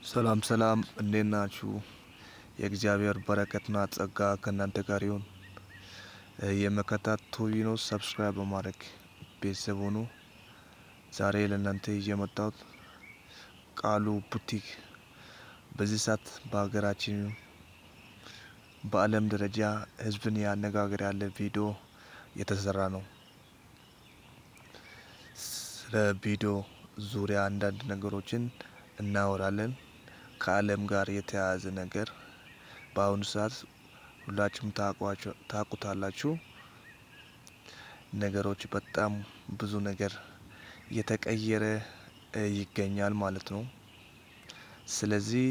ሰላም ሰላም፣ እንዴት ናችሁ? የእግዚአብሔር በረከትና ጸጋ ከእናንተ ጋር ይሁን። የመከታ ቲቪ ነው። Subscribe በማድረግ ቤተሰብ ሁኑ። ዛሬ ለእናንተ ይዤ የመጣሁት ቃሉ ቡቲክ በዚህ ሰዓት በሀገራችን በዓለም ደረጃ ሕዝብን ያነጋገረ ያለ ቪዲዮ የተሰራ ነው። ስለ ቪዲዮ ዙሪያ አንዳንድ ነገሮችን እናወራለን። ከዓለም ጋር የተያያዘ ነገር በአሁኑ ሰዓት ሁላችሁም ታውቁታላችሁ። ነገሮች በጣም ብዙ ነገር እየተቀየረ ይገኛል ማለት ነው። ስለዚህ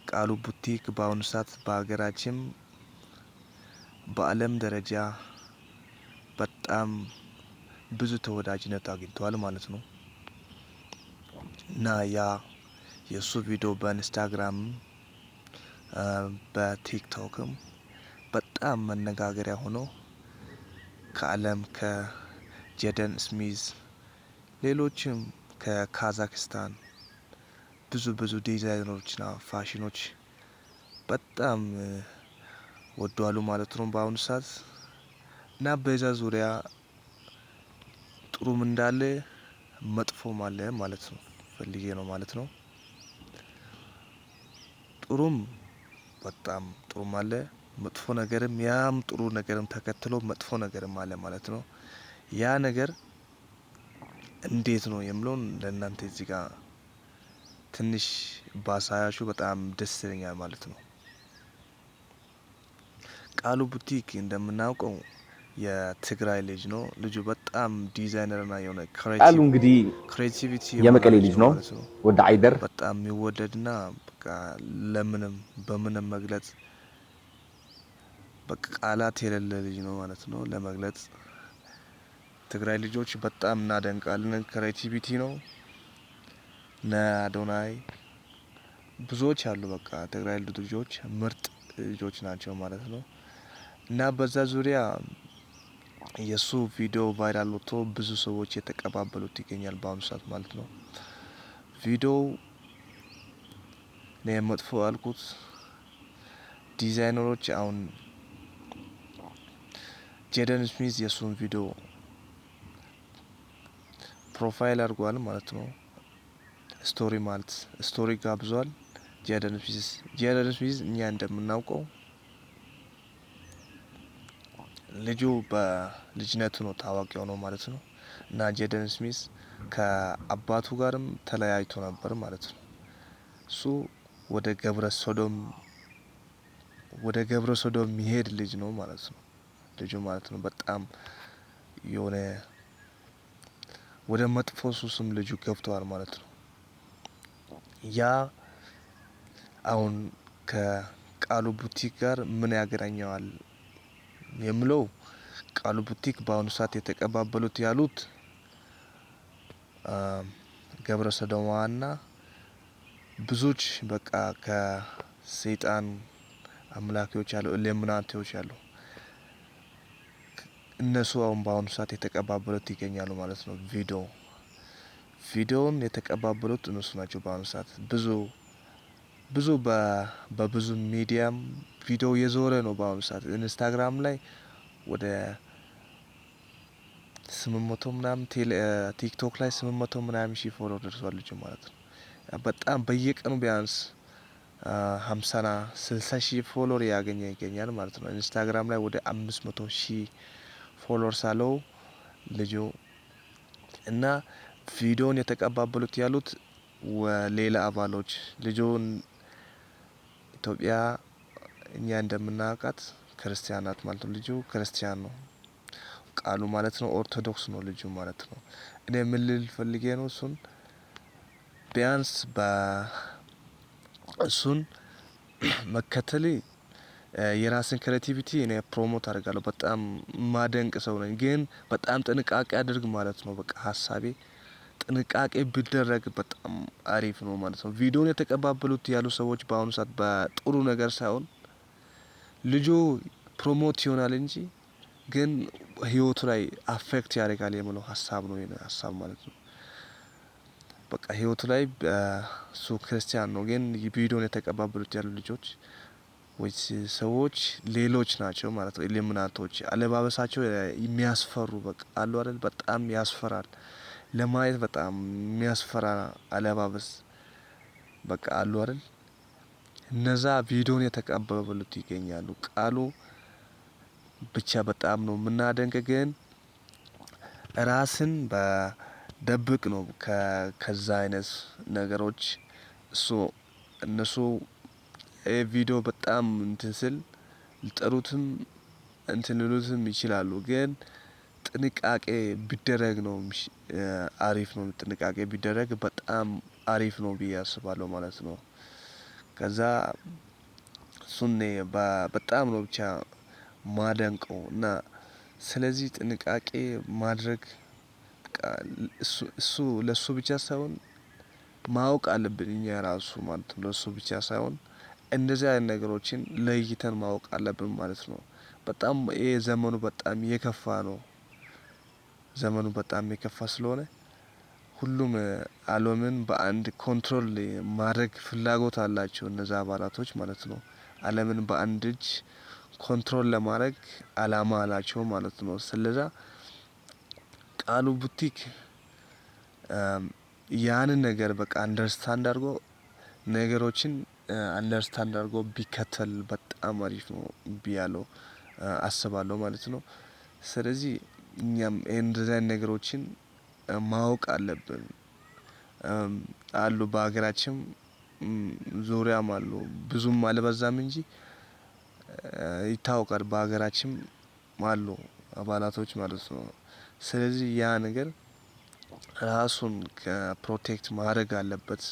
ቃሉ ቡቲክ በአሁኑ ሰዓት በሀገራችን በዓለም ደረጃ በጣም ብዙ ተወዳጅነት አግኝተዋል ማለት ነው። እና ያ የእሱ ቪዲዮ በኢንስታግራም በቲክቶክም በጣም መነጋገሪያ ሆኖ ከዓለም ከጀደን ስሚዝ ሌሎችም ከካዛክስታን ብዙ ብዙ ዲዛይነሮችና ፋሽኖች በጣም ወደዋሉ ማለት ነው በአሁኑ ሰዓት። እና በዛ ዙሪያ ጥሩም እንዳለ መጥፎም አለ ማለት ነው ፈልጌ ነው ማለት ነው። ጥሩም በጣም ጥሩም አለ፣ መጥፎ ነገርም ያም ጥሩ ነገርም ተከትሎ መጥፎ ነገርም አለ ማለት ነው። ያ ነገር እንዴት ነው የምለውን ለእናንተ እዚህ ጋር ትንሽ ባሳያችሁ በጣም ደስ ይለኛል ማለት ነው። ቃሉ ቡቲክ እንደምናውቀው የትግራይ ልጅ ነው። ልጁ በጣም ዲዛይነርና የሆነ ቃሉ እንግዲህ Creativity የመቀሌ ልጅ ነው። ማለት ነው። ወደ አይደር በጣም የሚወደድና በቃ ለምንም በምንም መግለጽ በቃ ቃላት የሌለ ልጅ ነው ማለት ነው ለመግለጽ። ትግራይ ልጆች በጣም እናደንቃለን። Creativity ነው። እነ አዶናይ ብዙዎች አሉ። በቃ ትግራይ ልጆች ምርጥ ልጆች ናቸው ማለት ነው። እና በዛ ዙሪያ የእሱ ቪዲዮ viral ወጥቶ ብዙ ሰዎች የተቀባበሉት ይገኛል በአሁኑ ሰዓት ማለት ነው። ቪዲዮው እኔ መጥፎ ያልኩት ዲዛይነሮች አሁን ጄደን ስሚዝ የእሱን ቪዲዮ profile አድርጓል ማለት ነው። Story ማለት story ጋብዟል። ጄደን ስሚዝ እኛ እንደምናውቀው ልጁ በልጅነቱ ነው ታዋቂ ሆነው ማለት ነው። እና ጄደን ስሚዝ ከአባቱ ጋርም ተለያይቶ ነበር ማለት ነው። እሱ ወደ ገብረ ሶዶም የሚሄድ ልጅ ነው ማለት ነው። ልጁ ማለት ነው በጣም የሆነ ወደ መጥፎ ሱስም ልጁ ገብተዋል ማለት ነው። ያ አሁን ከቃሉ ቡቲክ ጋር ምን ያገናኘዋል የምለው፣ ቃሉ ቡቲክ በአሁኑ ሰዓት የተቀባበሉት ያሉት ገብረ ሰዶማና ብዙዎች በቃ ከሰይጣን አምላኪዎች ያሉ ኢሉሚናቲዎች ያሉ እነሱ አሁን በአሁኑ ሰዓት የተቀባበሉት ይገኛሉ ማለት ነው። ቪዲዮውን የተቀባበሉት እነሱ ናቸው። በአሁኑ ሰዓት ብዙ ብዙ በብዙ ሚዲያም ቪዲዮ የዞረ ነው። በአሁኑ ሰዓት ኢንስታግራም ላይ ወደ 800 ምናምን፣ ቲክቶክ ላይ 800 ምናምን ሺህ follow ደርሷል ልጁ ማለት ነው። በጣም በየቀኑ ቢያንስ 50ና 60 ሺህ follower ያገኘ ይገኛል ማለት ነው። ኢንስታግራም ላይ ወደ 500 ሺህ followers አለው ልጁ። እና ቪዲዮን የተቀባበሉት ያሉት ሌላ አባሎች ልጁን ኢትዮጵያ እኛ እንደምናውቃት ክርስቲያን ናት ማለት ነው። ልጁ ክርስቲያን ነው ቃሉ ማለት ነው። ኦርቶዶክስ ነው ልጁ ማለት ነው። እኔ ምን ልል ፈልጌ ነው፣ እሱን ቢያንስ እሱን መከተል የራስን creativity እኔ promote አደርጋለሁ። በጣም ማደንቅ ሰው ነኝ። ግን በጣም ጥንቃቄ አድርግ ማለት ነው። በቃ ሀሳቤ ጥንቃቄ ቢደረግ በጣም አሪፍ ነው ማለት ነው። ቪዲዮን የተቀባበሉት ያሉ ሰዎች በአሁኑ ሰዓት በጥሩ ነገር ሳይሆን ልጁ promote ይሆናል እንጂ ግን ህይወቱ ላይ affect ያደርጋል የምለው ሀሳብ ነው የኔ ሀሳብ ማለት ነው። በቃ ህይወቱ ላይ እሱ ክርስቲያን ነው፣ ግን ቪዲዮን የተቀባበሉት ያሉ ልጆች ወይስ ሰዎች ሌሎች ናቸው ማለት ነው። ኢሉሚናቶች አለባበሳቸው የሚያስፈሩ በቃ አሉ አይደል? በጣም ያስፈራል ለማየት፣ በጣም የሚያስፈራ አለባበስ በቃ አሉ አይደል? እነዛ ቪዲዮን የተቀበሉት ይገኛሉ። ቃሉ ብቻ በጣም ነው የምናደንቅ፣ ግን ራስን በደብቅ ነው ከዛ አይነት ነገሮች። እሱ እነሱ ይሄ ቪዲዮ በጣም እንትን ስል ሊጠሩትም እንትን ሊሉትም ይችላሉ፣ ግን ጥንቃቄ ቢደረግ ነው አሪፍ ነው። ጥንቃቄ ቢደረግ በጣም አሪፍ ነው ብዬ አስባለሁ ማለት ነው። ከዛ እሱን በጣም ነው ብቻ ማደንቀው። እና ስለዚህ ጥንቃቄ ማድረግ እሱ ለሱ ብቻ ሳይሆን ማወቅ አለብን እኛ ራሱ ማለት ነው። ለሱ ብቻ ሳይሆን እንደዚህ አይነት ነገሮችን ለይተን ማወቅ አለብን ማለት ነው። በጣም ይሄ ዘመኑ በጣም የከፋ ነው። ዘመኑ በጣም የከፋ ስለሆነ ሁሉም አለምን በአንድ control ማድረግ ፍላጎት አላቸው እነዛ አባላቶች ማለት ነው። አለምን በአንድ እጅ control ለማድረግ አላማ አላቸው ማለት ነው። ስለዛ ቃሉ ቡቲክ ያንን ነገር በቃ understand አድርጎ፣ ነገሮችን understand አድርጎ ቢከተል በጣም አሪፍ ነው ብያለሁ አስባለሁ ማለት ነው። ስለዚህ እኛም እንደዚህ አይነት ነገሮችን ማወቅ አለብን። አሉ በሀገራችን ዙሪያም አሉ፣ ብዙም አልበዛም እንጂ ይታወቃል፣ በሀገራችን አሉ አባላቶች ማለት ነው። ስለዚህ ያ ነገር ራሱን protect ማድረግ አለበት።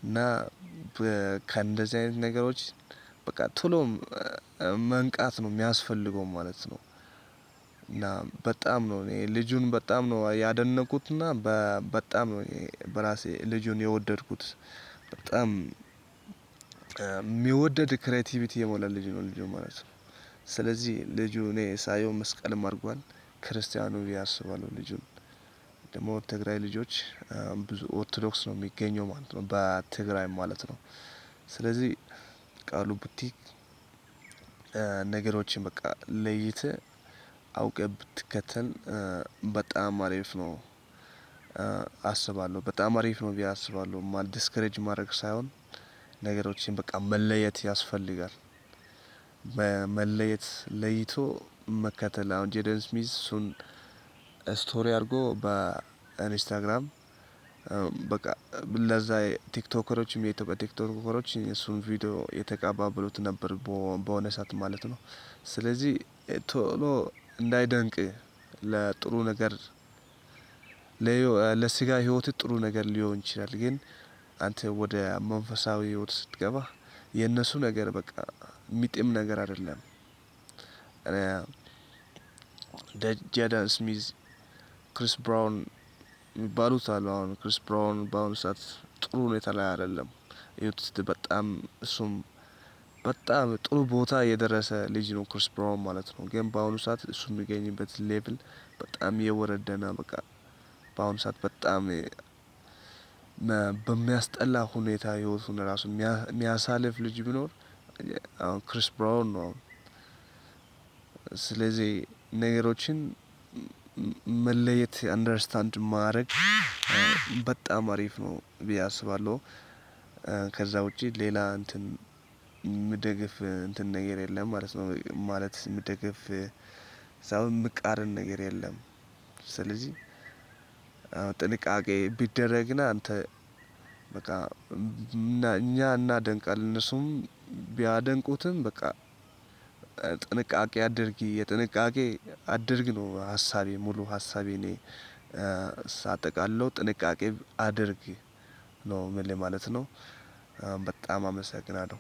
እና ከእንደዚህ አይነት ነገሮች በቃ ቶሎ መንቃት ነው የሚያስፈልገው ማለት ነው። እና በጣም ነው እኔ ልጁን በጣም ነው ያደነቁትና በጣም ነው በራሴ ልጁን የወደድኩት። በጣም የሚወደድ creativity የሞላ ልጅ ነው ልጁ ማለት ነው። ስለዚህ ልጁ እኔ ሳየው መስቀልም አድርጓል፣ ክርስቲያኑ ብዬ አስባለሁ። ልጁን ደግሞ ትግራይ ልጆች ብዙ ኦርቶዶክስ ነው የሚገኘው ማለት ነው፣ በትግራይ ማለት ነው። ስለዚህ ቃሉ ቡቲክ ነገሮችን በቃ ለይተህ አውቀህ ብትከተል በጣም አሪፍ ነው አስባለሁ። በጣም አሪፍ ነው ብዬ አስባለሁ። Discourage ማድረግ ሳይሆን ነገሮችን በቃ መለየት ያስፈልጋል። መለየት፣ ለይቶ መከተል። አሁን ጄደን ስሚዝ እሱን story አድርጎ በኢንስታግራም በቃ ለዛ ቲክቶከሮችም፣ የኢትዮጵያ ቲክቶከሮች እሱን ቪዲዮ የተቀባበሉት ነበር በሆነ ሰዓት ማለት ነው። ስለዚህ ቶሎ እንዳይደንቅ ለጥሩ ነገር፣ ለስጋ ህይወት ጥሩ ነገር ሊሆን ይችላል፣ ግን አንተ ወደ መንፈሳዊ ህይወት ስትገባ የነሱ ነገር በቃ የሚጥም ነገር አይደለም። ጄደን ስሚዝ፣ ክሪስ ብራውን የሚባሉት አሉ። አሁን ክሪስ ብራውን በአሁኑ ሰዓት ጥሩ ሁኔታ ላይ አይደለም። እዩት፣ በጣም እሱም በጣም ጥሩ ቦታ የደረሰ ልጅ ነው ክሪስ ብራውን ማለት ነው። ግን በአሁኑ ሰዓት እሱ የሚገኝበት level በጣም የወረደና በቃ በአሁኑ ሰዓት በጣም በሚያስጠላ ሁኔታ ህይወቱን ራሱ የሚያሳልፍ ልጅ ቢኖር አሁን ክሪስ ብራውን ነው። ስለዚህ ነገሮችን መለየት፣ understand ማድረግ በጣም አሪፍ ነው ብዬ አስባለሁ። ከዛ ውጪ ሌላ እንትን የምደግፍ እንትን ነገር የለም ማለት ነው። ማለት የምደግፍ ሳይሆን የምቃረን ነገር የለም። ስለዚህ ጥንቃቄ ቢደረግና አንተ በቃ እኛ እናደንቃለን፣ እነሱም ቢያደንቁትም በቃ ጥንቃቄ አድርጊ፣ የጥንቃቄ አድርግ ነው ሀሳቤ፣ ሙሉ ሀሳቤ። እኔ ሳጠቃልለው ጥንቃቄ አድርግ ነው የምልህ ማለት ነው። በጣም አመሰግናለሁ።